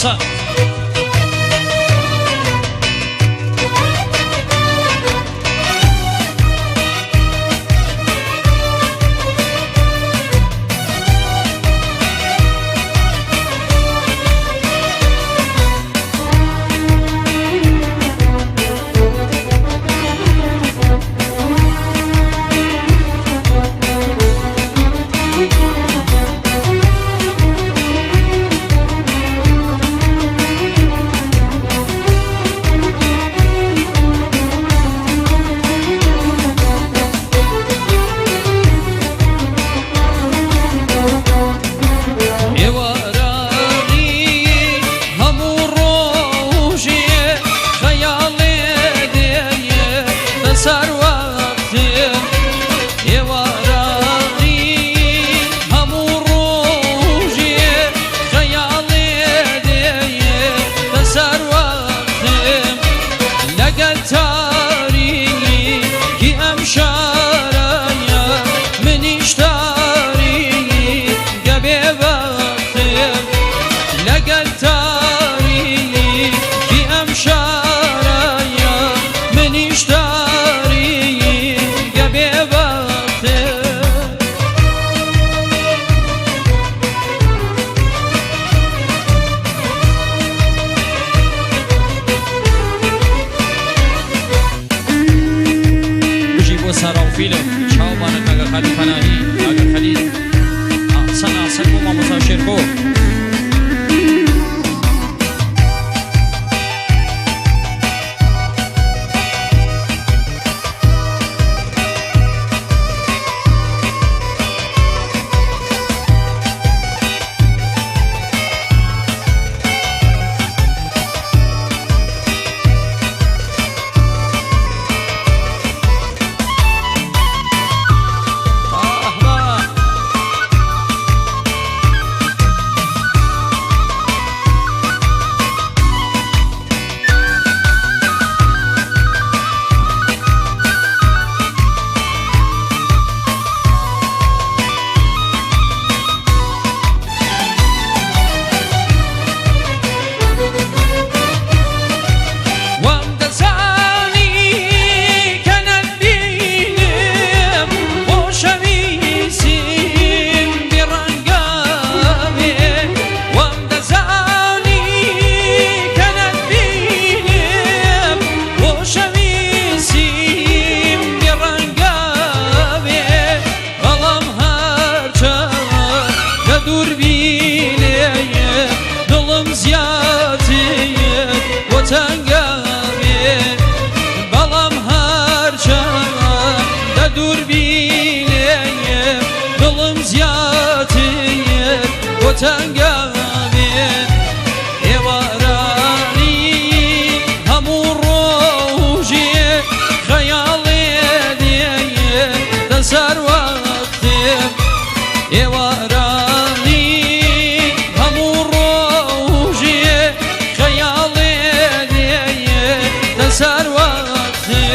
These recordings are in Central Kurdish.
ئاسان. ئێوارانی هەموو ڕۆژێ خەیاڵێ دێیە بەسەر وەختێ. ئێوارانی هەموو ڕۆژێ خەیاڵێ دێیە بەسەر وەختێ. لەگەل تاریکی ئەم شارەیە منیش تاریکە بێبەختم. لەگەل تاریکی ئەم شارەیە منیش تاریکە بێبەختم. بژی بۆ سارا و فیلم چاومانە کاکە خالید پەناهی، کاکە خەلیل ئاسان ئاسان بۆ مامۆستا شێرکۆ. وام دەزانی کە نەتبینم خۆشەویستیم بێڕەنگاوێ. وام دەزانی کە نەتبینم خۆشەویستیم بێڕەنگاوێ. بەڵام هەرچەند لە دووربینێ دڵم زیاتر بۆ تەنگاوێ. بەڵام هەرچەند لە دووربینێ دڵم زیاتر بۆ تەنگاوێ. ئێوارانی هەموو ڕۆژێ خەیاڵێ دێیە لەسەر وەختێ. ئێوارانی هەموو ڕۆژێ خەیاڵێ دێیە لەسەر وەختێ.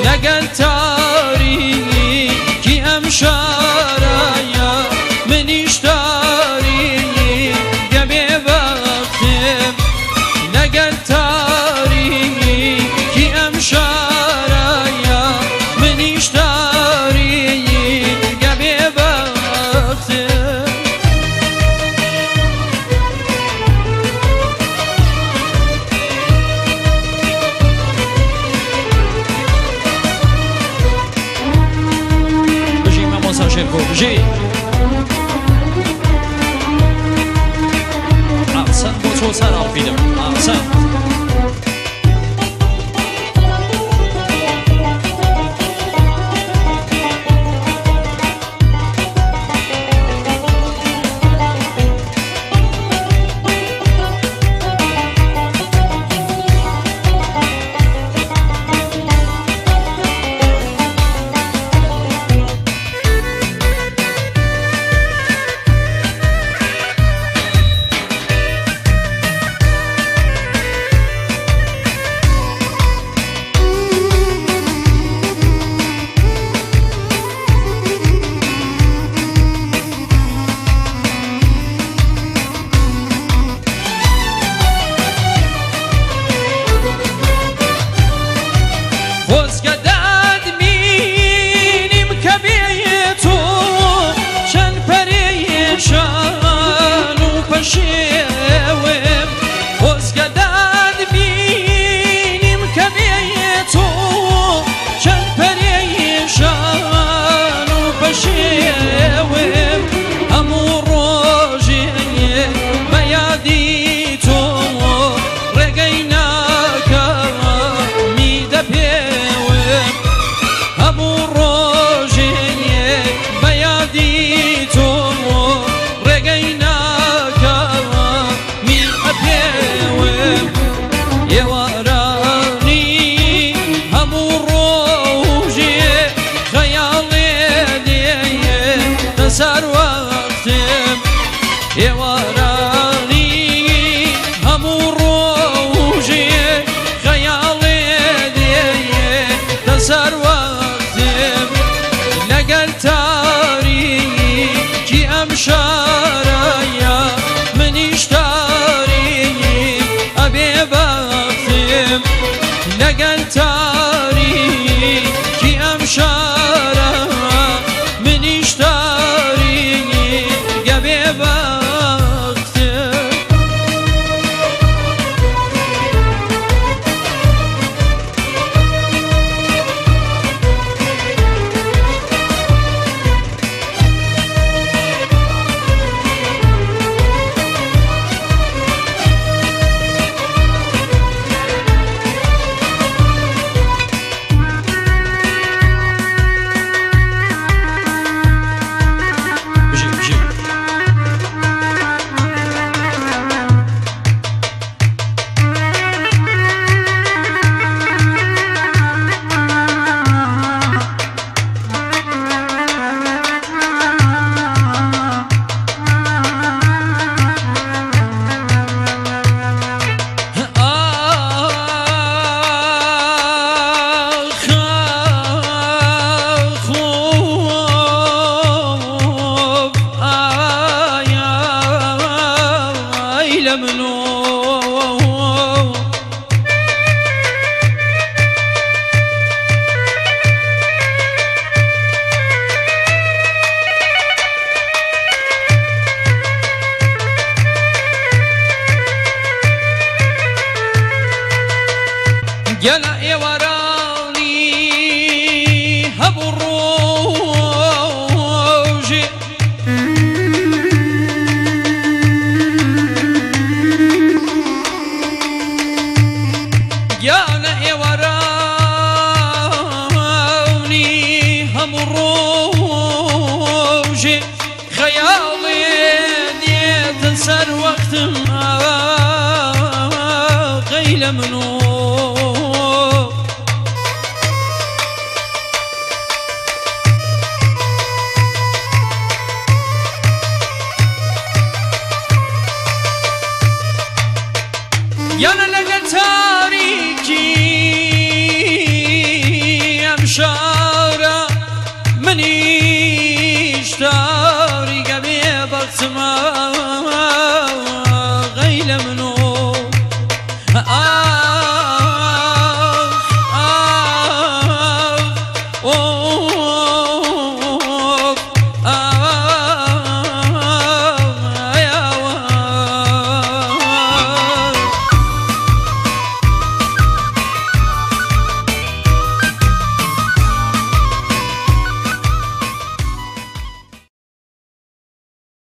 لەگەل تاریکی ئەم شارەیە منیش تاریکە ئێوارانی هەموو ڕۆژێ خەیاڵێ دێ دەسەر وەختم لەگەل تاریکی ئەم شارەیە منیش تاریک ئەبێ بەختم لەگەل تاریکی ئەم شارە منیش تاریک ئەبێ بەختم. بژی بژی. ئاخ ئاخ ئوف ئای ئای لە منۆ. گەلە ئێوارانی هەبوو ڕۆژێ گیانە ئێوارانی هەموو ڕۆژێ خەیاڵێ دێتە سەر وەختم غەی لە منۆ. یانە لەگەل